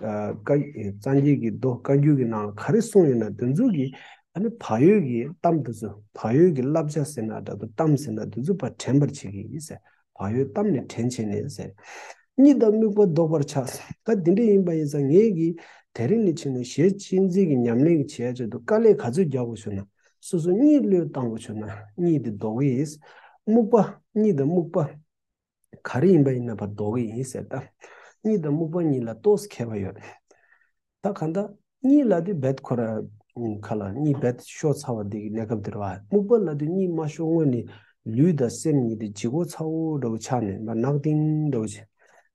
ཨ་བཀའ་སངས་རྒྱས་ཀྱི་མདོ་བཀའ་འགྱུར་གྱི་ནང་ག་རེ་གསུངས་ཡོད་ན་དེ་ཚོ་གི་ཨ་ནི་བག་ཡོད་ཀྱི་གཏམ་དེ་ཚོ་བག་ཡོད་ཀྱི་བསླབ་བྱ་ཟེར་ན་འདྲ་འདུག་གཏམ་ཟེར་ན་དེ་ཚོ་ཕར་དྲན་པར་བྱེད་ཀྱི་ཡིན་ཟེར། བག་ཡོད་བཏང་ནས་དྲིན་བྱས་ནས་ཟེར། གཉིད་དང་རྨུགས་པ་བཟློག་པར་བྱ། ད་འདི་འདྲ་ཡིན་པ་ཡིན་ཙང་ངེད་ཀྱིས་དེ་རིང་ནས་བྱས་ནས་གཞན་གཅེས་འཛིན་གྱི་ཉམས་ལེན་གྱི་བྱེད་ཡ་ཆེད་དུ་དཀའ་ལས་ག་ཚོད་རྒྱག་དགོས་བྱུང་ན། སོ་སོ་གཉིད་བློས་བཏང་དགོས་བྱུང་ན་གཉིད་དེ་ལྡོག་གི་ཡིན། རྨུགས་པ་གཉིད་དང་རྨུགས་པ་ག་རེ་ཡིན་པ་ཡིན་ན་ཕར་ལྡོག་གི་ཡིན་ཟེར་ད། གཉིད་དང་རྨུགས་པ་གཉིས་ལ་ཏོག་ཙམ་ཁྱད་པར་ཡོད་རེད། ད་གང་ལྟར་གཉིད་ལ་དེ་རྦད་ཁོ་ར་ ཨུམ། ཁ་ལ་གཉིད་རྦད་ཤོར་ཚར་བ་འདི་གི་གནས་སྐབས་དེ་རེད་བ། སྨུག་པ་ལབ་དུས་གཉིད་མ་ཤོར་སྔོན་ནས་ལུས་དང་སེམས་གཉིས་དེ་ལྗིད་ཁོག་ཚ་བོ་འདྲ་བོ་ཆགས་ནས་མར་གནག་དིང་འདྲ་བོ་བྱས།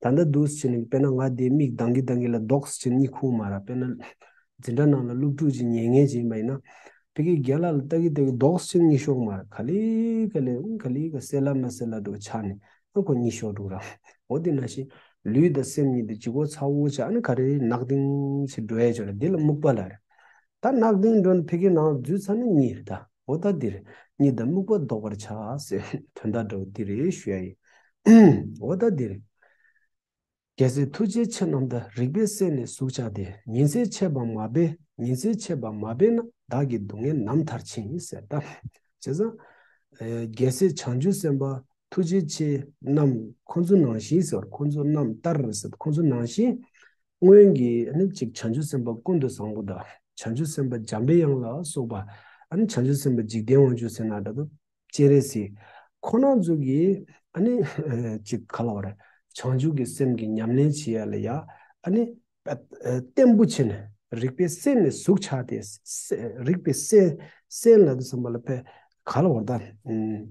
ད་ལྟ་འདུག་སེ་བྱས་ནས་དཔེར་ན་ང་དེ་མིག་གདངས་ཀྱི་གདངས་ཀྱི་ལ་རྡོག་སེ་བྱས་ནས་གཉིད་ཁུག་མ་རེད། དཔེར་ན་འཛིན་གྲྭ་ནང་ལ་སློབ་ཕྲུག་ཅིག་ཉན་མཁན་ཅིག་ཡིན་པ་ཡིན་ན། ཕ་གི་རྒན་ལགས་ལ་ལྟ་གི་ལྟ་གི་རྡོག་སེ་བྱས་ནས་གཉིད་ཤོར་མ་རེད། ག་ལེ་ག་ལེ་ཨུ་ག་ལེ་ག་སེ་ལ་མ་སེ་ལ་འདྲ་བོ་ཆགས་ནས། ཨ་ཁོ་གཉིད་ཤོར་འགྲོ་ར། འོ་དེ་ནང་བཞིན་ལུས་དང་སེམས་གཉིས་དེ་ལྗིད་ཁོག་ཚ་བོ་ཆགས་ནས་ག་རེ་གནག་དིང་ཞིག་འགྲོ་ཡ་ཅིག་རེད། དེ་ལ་སྨུག་པ་ལབ་རེད། ད་གནག་དིང་འགྲོ་ནས་ཕ་གི་ནང་འཛུལ་ཚར་ན་གཉིད་རེད་ད། འོ་ད་འདི་རེད། གཉིད་དང་སྨུག་པ་ལྡོག་པར་བྱ་ཟེར་དོན་དག་འདྲ་བོ་འདི་རེད་ཞུ་ཡ་ཡིན། འོ་ད་འདི་རེད། རྒྱལ་སྲས་ཐུགས་རྗེ་ཆེ་རྣམས་དང་། རིག་པའི་སེམས་ནི་ཟུག་བྱ་སྟེ། ཉིན་མཚན་ཕྱེད་པ་མ་འབད། ཉིན་མཚན་ཕྱེད་པ་མ་འབད་ན། བདག་གི་སྡུག་བསྔལ་ནམ་མཐར་ཕྱིན་ཟེར་ད། བྱས་ཙང་། ཨེ། རྒྱལ་སྲས་བྱང་ཆུབ་སེམས་དཔའ་ཐུགས་རྗེ་ཆེ་རྣམས་ཁོང་ཚོ་ནང་བཞིན་ཟེར། ཁོང་ཚོ་རྣམས་ལྟར་ཟེར། ཁོང་ཚོ་ནང་བཞིན། སྔོན་གྱི་ཨ་ནི་ཅིག་བྱང་ཆུབ་སེམས་དཔའ་ཀུན་ཏུ་བཟང་པོ་དང་། བྱང་ཆུབ་སེམས་དཔའ་འཇམ་པའི་དབྱངས་ལ་སོགས་པ། ཨ་ནི་བྱང་ཆུབ་སེམས་དཔའ་འཇིག་རྟེན་དབང་ཕྱུག་ཟེར་ན་འདྲ་འདུག་སྤྱན་རས་གཟིགས། ཁོང་རྣམ་ཚོ་གིས་ཨ་ནི་ཅིག་ག་ལབ་དགོས་རེད། བྱང་ཆུབ་ཀྱི་སེམས་ཀྱི་ཉམས་ལེན་བྱེད་ཡ་ལ་ཡ། ཨ་ནི་བརྟན་པོ་བྱས་ནས་རིག་པའི་སེམས་ནི་ཟུག་བྱ་སྟེ། རིག་པའི་སེམས། སེམས་ལབ་དུས་ཙམ་པ་ལ་ཕར་ག་ལབ་དགོས་རེད་ད།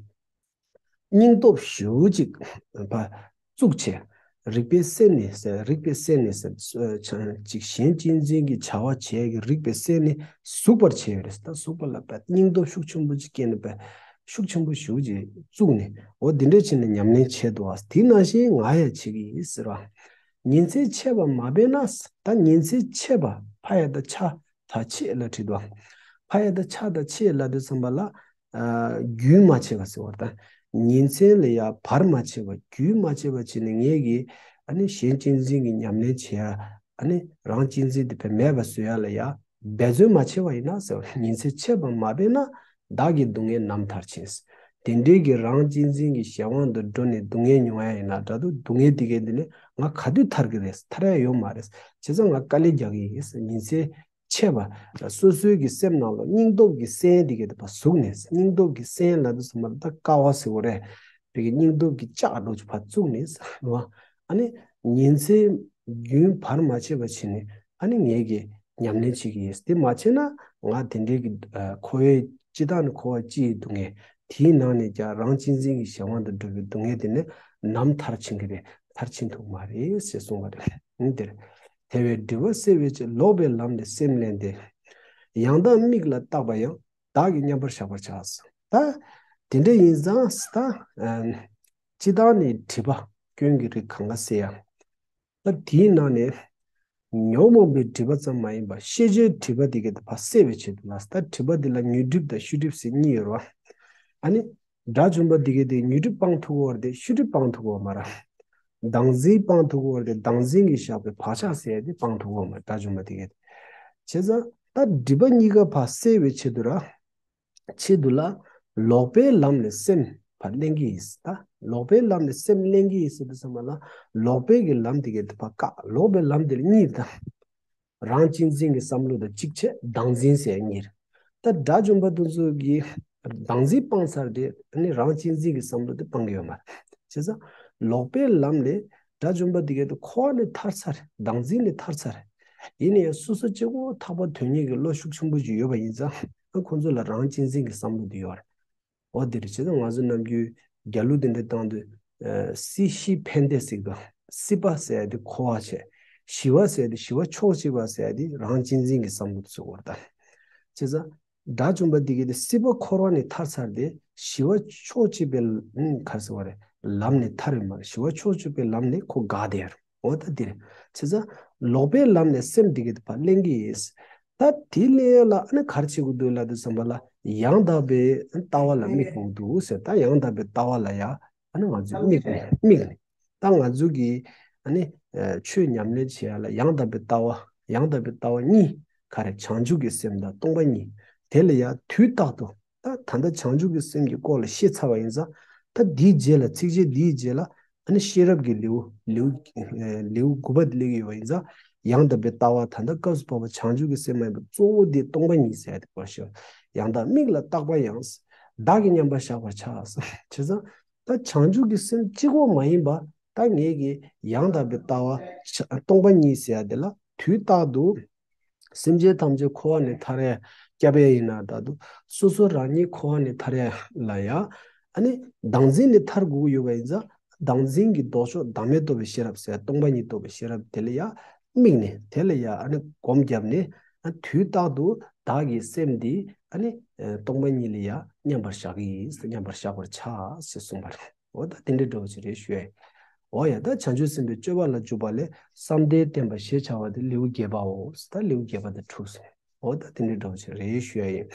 སྙིང་སྟོབས་ཞེ་པོ་ཅིག་བཙུགས་བྱས། རིག་པའི་སེམས་ནི་ཟེར། རིག་པའི་སེམས་ནི་ཟེར། ཅིག་གཞན་གཅེས་འཛིན་གྱི་བྱ་བ་བྱེད་ཀྱི་རིག་པའི་སེམས་ནི་ཟུག་པར་བྱས་ཡོད་རེད། ད་ཟུག་པ་ལ་བརྟེན་སྙིང་སྟོབས་ཤུགས་ཆེན་པོ་ཅིག་སྐྱེས་ནས་བརྟེན་ཤུགས་ཆེན་པོ་ཞེ་པོ་ཅིག་བཙུགས་ནས། འོ་འདི་འདྲ་བྱས་ནས་ཉམས་ལེན་བྱས་འདུག་ཨ། དེ་ནང་བཞིན་ང་ཡང་བྱེད་ཀྱི་ཡིན་ཟེར་བ། ཉིན་མཚན་ཕྱེད་པ་མ་འབད་ན། ད་ཉིན་མཚན་ཕྱེད་པ། ཕ་ཡ་བཏགས་ཕྱ་ད་ཕྱེད་ལ་བྲིས་འདུག་ཕ་ཡ་བཏགས་ཕྱ་ད་ཕྱེད་ལབ་དུས་ཙམ་པ་ལ། ཨ། རྒྱུན་མ་ཆད་པ་ཟེར་བ་དང་། ཉིན་མཚན་ལ་ཡ་བར་མ་ཆད་པ། རྒྱུན་མ་ཆད་པ་བྱས་ནས་ངས་ཀྱིས་ཨ་ནི་གཞན་གཅེས་འཛིན་གྱི་ཉམས་ལེན་བྱེད་ཡ། ཨ་ནི་རང་གཅེས་འཛིན་དེ་བས་མེད་པ་བཟོ་ཡ་ལ་ཡ་འབད་བརྩོན་མ་བྱས་པ་ཡིན་ན་ཟེར་བ། ཉིན་མཚན་ཕྱེད་པ་མ་འབད་ན། བདག་གི་སྡུག་བསྔལ་ནམ་མཐར་ཕྱིན། དེ་འདྲའི་གི་རང་གཅེས་འཛིན་གྱི་གཞན་དབང་དུ་འགྲོ་ནས་སྡུག་བསྔལ་མྱོང་ཡ་ཡིན་ན་འདྲ་འདུག་སྡུག་བསྔལ་དེ་གའི་འདི་ནི་ང་ག་དུས་ཐར་གི་རེད། ཐར་ཡ་ཡོད་མ་རེད། བྱས་ཙང་ང་དཀའ་ལས་རྒྱག་གི་ཡིན། ཉིན་མཚན་ཕྱེད་པ། སོ་སོའི་གི་སེམས་ནང་ལ་སྙིང་སྟོབས་ཀྱི་སེམས་དེ་གའི་དེ་བ་ཟུག་ནས། སྙིང་སྟོབས་ཀྱི་སེམས་ལབ་དུས་ཙམ་པ་ལ་ད་དཀའ་བ་ཟེར་བ་རེད། དེ་གའི་སྙིང་སྟོབས་ཀྱི་ལྕགས་འདྲ་བོ་ཅིག་ཕར་བཙུགས་ནས་ཟེར་བ། ཨ་ནི་ཉིན་མཚན་རྒྱུན་བར་མ་ཆད་པ་བྱས་ནས་ཨ་ནི་ངས་ཀྱི་ཉམས་ལེན་བྱེད་ཀྱི་ཡིན། དེ་མ་བྱས་ན་ང་དེ་འདྲའི་གི་ཨ་འཁོར་བའི་སྤྱི་བཏང་ནས་འཁོར་བ་སྤྱི་ཡི་སྡུག་བསྔལ། དེའི་ནང་ནས་ཀྱང་རང་གཅེས་འཛིན་གྱི་གཞན་དབང་དུ་འགྲོ་བའི་སྡུག་བསྔལ་དེ་ནི་ནམ་མཐར་ཕྱིན་གྱི་རེད། མཐར་ཕྱིན་ཐུབ་མ་རེད་ཞེས་གསུངས་པ་རེད། འདིར་དེ་བས་སྒྲིབ་པ་སེལ་བའི་ཕྱིར། ལོག་པའི་ལམ་ལས་སེམས་བསླན་ཏེ། ཡང་དག་མིག་ལ་བརྟགས་པ་ཡང་། བདག་གིས་མཉམ་པར་བཞག་པར་བྱ། ད་དེ་འདྲ་ཡིན་ཙང་ད་སྤྱི་བཏང་ནས་སྒྲིབ་པ་སྐྱོན་གྱི་རིགས་གང་ག་སེལ་ཡ། ད་དེའི་ནང་ནས་ཉོན་མོངས་པའི་སྒྲིབ་པ་ཙམ་མ་ཡིན་པར་ཤེས་བྱའི་སྒྲིབ་པ་དེ་གའི་ཕར་སེལ་བའི་ཆེད་དུ་ལ། ད་སྒྲིབ་པ་འདི་ལ་ཉོན་སྒྲིབ་དང་ཤུགས་སྒྲིབ་ཟེར་གཉིས་ཡོད་རེད་བ། ཨ་ནི་དགྲ་བཅོམ་པ་དེ་གའི་དེ་ཉོན་སྒྲིབ་སྤང་ཐུབ་ཀྱི་ཡོད་རེད་དེ་ཤུགས་སྒྲིབ་སྤང་ཐུབ་ཀྱི་ཡོད་མ་རེད། བདག་འཛིན་སྤང་ཐུབ་ཀྱི་ཡོད་རེད་དེ་བདག་འཛིན་གྱིས་བཞག་པའི་བག་ཆགས་ཟེར་ཡ་དེ་སྤང་ཐུབ་ཀྱི་ཡོད་མ་རེད། དགྲ་བཅོམ་པ་དེ་གའི་དེ། བྱས་ཙང་ད་སྒྲིབ་པ་གཉིས་ཀ་ཕར་སེལ་བའི་ཆེད་དུ་ར། ཆེད་དུ་ལ། ལོག་པའི་ལམ་ལས་སེམས་ཕར་བསླན་གྱི་ཡིན། ད་ལོག་པའི་ལམ་ལས་སེམས་བསླན་གྱི་ཡིན་ཟེར་དུས་ཙམ་པ་ལ། ལོག་པའི་གི་ལམ་དེ་གའི་དེ་ཕར་བཀག་ལོག་པའི་ལམ་དེ་ལ་གཉིས་དང་། རང་གཅེས་འཛིན་གྱི་བསམ་བློ་དང་གཅིག་བྱས་བདག་འཛིན་ཟེར་གཉིས། ད་དགྲ་བཅོམ་པ་དེ་ཚོ་གིས་བདག་འཛིན་སྤངས་ཚར་དེ་ནི་རང་གཅེས་འཛིན་གྱི་བསམ་བློ་དེ་སྤང་གི་ཡོད་མ་རེད། བྱས་ཙང་ལོག་པའི་ལམ་ལས་དགྲ་བཅོམ་པ་དེ་གའི་དེ་འཁོར་བ་ནས་ཐར་ཚར་བདག་འཛིན་ནས་ཐར་ཚར། ཡིན་ན་ཡང་སོ་སོ་གཅིག་པོ་ཐར་པ་དོན་གཉེར་གྱི་བློ་ཤུགས་ཆེན་པོ་ཅིག་ཡོད་པ་ཡིན་ཙང་ཁོང་ཚོ་ལ་རང་གཅེས་འཛིན་གྱི་བསམ་བློ་དེ་ཡོད་རེད། འོ་དེ་རེད། བྱས་ཙང་ང་ཚོ་ནམ་རྒྱུན་རྒྱ་ལུགས་དེ་འདྲ་བཏང་དུས་སྲིད་ཞི་ཕན་བདེ་ཟེར་གི་འདུག་སྲིད་པ་ཟེར་ཡ་དེ་འཁོར་བ་བྱས། ཞི་བ་ཟེར་ཡ་དེ་ཞི་བ་ཕྱོགས་གཅིག་པ་ཟེར་ཡ་དེ་རང་གཅེས་འཛིན་གྱི་བསམ་བློ་དེ་ཚོ་ཡོད་རེད་ད། བྱས་ཙང་དགྲ་བཅོམ་པ་འདི་གའི་དེ་སྲིད་པ་འཁོར་བ་ནས་ཐར་ཚར་ཏེ་ཞི་བ་ཕྱོགས་གཅིག་པའི་ཨ་ག་རེ་ཟེར་བ་རེད། ལམ་ནས་ཐར་ཡོད་མ་རེད། ཞི་བ་ཕྱོགས་གཅིག་པའི་ལམ་ནས་ཁོ་འགག་བསྡད་ཡོད་རེད། འོ་ད་འདི་རེད། བྱས་ཙང་ལོག་པའི་ལམ་ནས་སེམས་འདི་གའི་དེ་ཕར་བསླན་གྱི་ཡིན། ད་དེ་བསླན་ཡ་ལ་ཨ་ནི་ག་རེ་བྱེད་དགོས་འདུག་ལབ་དུས་ཙམ་པ་ལ་ཡང་དག་པའི་ལྟ་བ་ལ་དམིགས་དགོས་འདུག་ཟེར། ད་ཡང་དག་པའི་ལྟ་བ་ལ་ཡ་ཨ་ནི་ང་ཚོས་དམིགས་ནས་དམིགས་ནས་ད་ང་ཚོ་གིས་ཨ་ནི་ཆོས་ཉམས་ལེན་བྱེད་ཡ་ལ་ཡང་དག་པའི་ལྟ་བ་ཡང་དག་པའི་ལྟ་བ་གཉིས་ག་རེ། བྱང་ཆུབ་ཀྱི་སེམས་དང་སྟོང་པ་ཉིད། དེ་ལ་ཡང་དུས་རྟག་ཏུ་ད་ད་ལྟ་བྱང་ཆུབ་ཀྱི་སེམས་ཀྱི་སྐོར་ལ་ཤེས་ཚར་བ་ཡིན་ཙང་ད་འདིའི་རྗེས་ལ་ཚིགས་བཅད་འདིའི་རྗེས་ལ་ཨ་ནི་ཤེས་རབ་ཀྱི་ལེའུ་ལེའུ་ལེའུ་དགུ་པ་དེ་སླེབས་ཀྱི་ཡོད་པ་ཡིན་ཙང་ཡང་དག་པའི་ལྟ་བ་ད་ལྟ་སྐབས་སུ་བབ་པ་བྱང་ཆུབ་ཀྱི་སེམས་མ་ཡིན་པ་གཙོ་བོ་འདི་སྟོང་པ་ཉིད་ཟེར་ཡ་དེ་སྐོར་ཤོད། ཡང་དག་མིག་ལ་བརྟགས་པ་ཡང་། བདག་གིས་མཉམ་པར་བཞག་པར་བྱ། བྱས་ཙང་ད་བྱང་ཆུབ་ཀྱི་སེམས་གཅིག་པོ་མ་ཡིན་པ་ད་ངེད་ཀྱིས་ཡང་དག་པའི་ལྟ་བ་སྟོང་པ་ཉིད་ཟེར་ཡ་དེ་ལ་དུས་རྟག་ཏུ་ སེམས་ཅན་ཐམས་ཅད་འཁོར་བ་ནས་ཐར་ཡ་སྐྱབས་ཡ་ཡིན་ན་ད་དུང་སོ་སོ་རང་ཉིད་འཁོར་བ་ནས་ཐར་ཡ་ལ་ཡ་ཨ་ནི་བདག་འཛིན་ནས་ཐར་དགོས་ཀྱི་ཡོད་པ་ཡིན་ཙང་བདག་འཛིན་གྱི་ལྡོག་ཕྱོགས་བདག་མེད་རྟོགས་པའི་ཤེས་རབ་ཟེར་སྟོང་པ་ཉིད་རྟོགས་པའི་ཤེས་རབ་དེ་ལ་ཡ་དམིགས་ནས་དེ་ལ་ཡ་ཨ་ནི་སྒོམ་བརྒྱབ་ནས་ཨ་དུས་རྟག་ཏུ་བདག་གི་སེམས་འདི་ཨ་ནི་སྟོང་པ་ཉིད་ལ་ཡ་མཉམ་པར་བཞག་གི་ཡིན། མཉམ་པར་བཞག་པར་བྱ་ཞེས་གསུངས་པ་རེད། འོ་ད་དེ་འདྲའི་འདྲ་བོ་ཅིག་རེད་ཞུ་ཡ་ཡིན། འོ་ཡ་ད་བྱང་ཆུབ་སེམས་དཔའི་སྤྱོད་པ་ལ་འཇུག་པ་ལས་བསམ་གཏན་བསྟན་པ་ཞེས་བྱ་བ་དེ་ལེའུ་བརྒྱད་པའོ། ད་ལེའུ་བརྒྱད་པ་དེ་གྲུབ་སོང་། འོ་ད་དེ་འདྲའི་འདྲ་བོ་ཅིག་རེད་ཞུ་ཡ་ཡིན།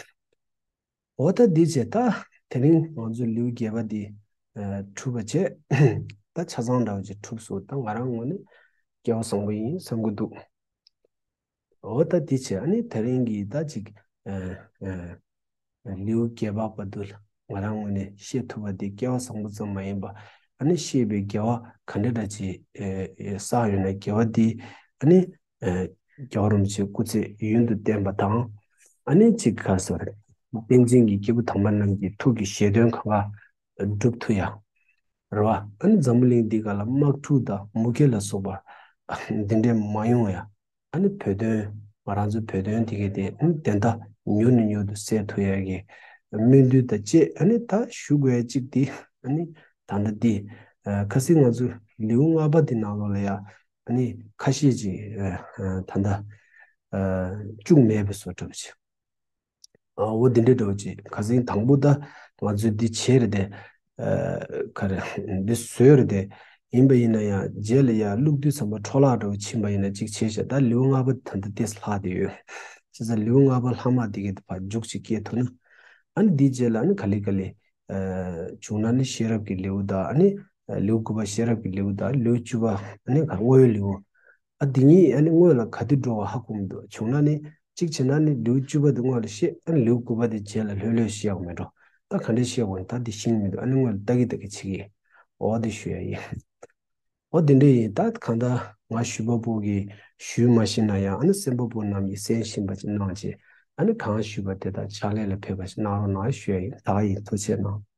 འོ་ད་འདི་བྱས་ད་དེ་རིང་ང་ཚོ་ལེའུ་བརྒྱད་པ་འདི་གྲུབ་པ་བྱས། ད་ཆ་ཚང་འདྲ་བོ་ཅིག་གྲུབ་སོང་། ད་ང་རང་ངོས་ནས་སྐལ་བ་བཟང་པོ་ཡིན་བསམ་གྱི་འདུག་འོ་ད་འདི་བྱས་ཨ་ནི་དེ་རིང་གི་ད་ཅིག་ཨ་ཨ་ལེའུ་བརྒྱད་པ་བར་དུ་ལ་ང་རང་ངོས་ནས་བཤད་ཐུབ་པ་འདི་སྐལ་བ་བཟང་པོ་ཙམ་མ་ཡིན་པ་ཨ་ནི་བཤད་པའི་དགེ་བ་ག་འདྲ་འདྲ་ཅིག་ཨ་ཨ་བསགས་ཡོད་ན་དགེ་བ་འདི་ཨ་ནི་ཨ་རྒྱལ་བ་རིན་པོ་ཆེ་སྐུ་ཚེ་ཡུན་དུ་བརྟན་པ་དང་ཨ་ནི་ཅིག་ག་ཟེར་བ་རེད། བསྟན་འཛིན་གྱི་སྐྱེས་བུ་དམ་པ་རྣམས་ཀྱི་ཐུགས་ཀྱི་བཞེད་དོན་གང་ག་སྒྲུབ་ཐུབ་ཡ། རེད་བ། ཨ་ནི་འཛམ་བུ་གླིང་འདི་ག་ལ་དམག་འཁྲུག་དང་མུ་གེ་ལ་སོགས་པ་འདི་འདྲའི་མ་ཡོང་ཡ། ཨ་ནི་བོད་དོན་ང་རང་ཚོའི་བོད་དོན་དེ་གའི་དེ་ཨ་ནི་བདེན་མཐའ་མྱུར་ནས་མྱུར་དུ་གསལ་ཐུབ་ཡ་གི་སྨོན་འདུན་དང་བཅས་ཨ་ནི་ད་ཞུ་དགོས་ཡ་གཅིག་འདི་ཨ་ནི་ད་ལྟ་འདི་ཁ་སང་ང་ཚོའི་ལེའུ་ལྔ་པ་འདི་ནང་ལོགས་ལ་ཡ་ཨ་ནི་ཁ་ཤས་ཅིག་ད་ལྟ་བཅུག་མེད་པའི་བཟོ་འདྲ་བ་ཅིག་འོ་འདི་འདྲའི་འདྲ་བོ་ཅིག་ཁ་སང་དང་པོ་ད་ང་ཚོས་འདི་བྱས་རེད་དེ། ག་རེ་འདི་བཟོས་རེད་དེ། ཡིན་པ་ཡིན་ན་ཡང་རྗེས་ལ་ཡང་བླུག་དུས་ཙམ་པ་འཕྲོ་བརླག་འདྲ་བོ་ཕྱིན་པ་ཡིན་ན་ཅིག་བྱས་ཤག་ད་ལེའུ་ལྔ་པ་ད་ལྟ་ཏོག་ཙམ་ལྷག་བསྡད་ཡོད། བྱས་ཙང་ལེའུ་ལྔ་པ་ལྷག་མ་འདི་གི་ཕར་མཇུག་ཅིག་སྐྱེལ་ཐུབ་ན། ཨ་ནི་འདིའི་རྗེས་ལ་ཨ་ནི་ག་ལེ་ག་ལེ། བྱུང་ན་ནི་ཤེས་རབ་ཀྱི་ལེའུ་དང་ཨ་ནི་ལེའུ་དགུ་པ་ཤེས་རབ་ཀྱི་ལེའུ་དང་ལེའུ་བཅུ་པ་ཨ་ནི་ག་བསྔོ་བའི་ལེའུ། ཨ་འདི་གཉིས་ཨ་ནི་སྔོན་ལ་ག་དུས་འགྲོ་བ་ཧ་གོ་མི་འདུག་བྱུང་ན་ནི་གཅིག་བྱས་ན་ནི་ལེའུ་བཅུ་པ་འདི་སྔོན་ལ་བཤད། ཨ་ནི་ལེའུ་དགུ་པ་འདི་རྗེས་ལ་ལྷོད་ལྷོད་བཤད་ཡག་མེད་འགྲོ། ད་ག་འདྲས་བཤད་དགོས་ན་ད་འདི་ཤེས་ཀྱི་མི་འདུག་ཨ་ནི་སྔོན་ལ་ལྟ་གི་ལྟ་གི་བྱེད་ཀྱི་ཡིན། འོ་འདི་ཞུ་ཡ་ཡིན། འོ་འདི་འདྲས་ཡིན། ད་གང་ལྟར་ང་ཞུ་བ་པོ་གིས་ཞུས་མ་ཤེས་ན་ཡང་ཨ་ནི་གསན་པ་པོ་རྣམས་ཀྱིས་གསན་ཤེས་པ་ཅིག་གནང་བྱས། ཨ་ནི་གང་ཞུས་པ་དེ་དག་ཕྱག་ལས་ལ་ཕེབས་པ་ཞིག་གནང་རོགས་གནང་ཞུ་ཡ་ཡིན། ད་ག་ཡིན། ཐུགས་རྗེ་གནང་།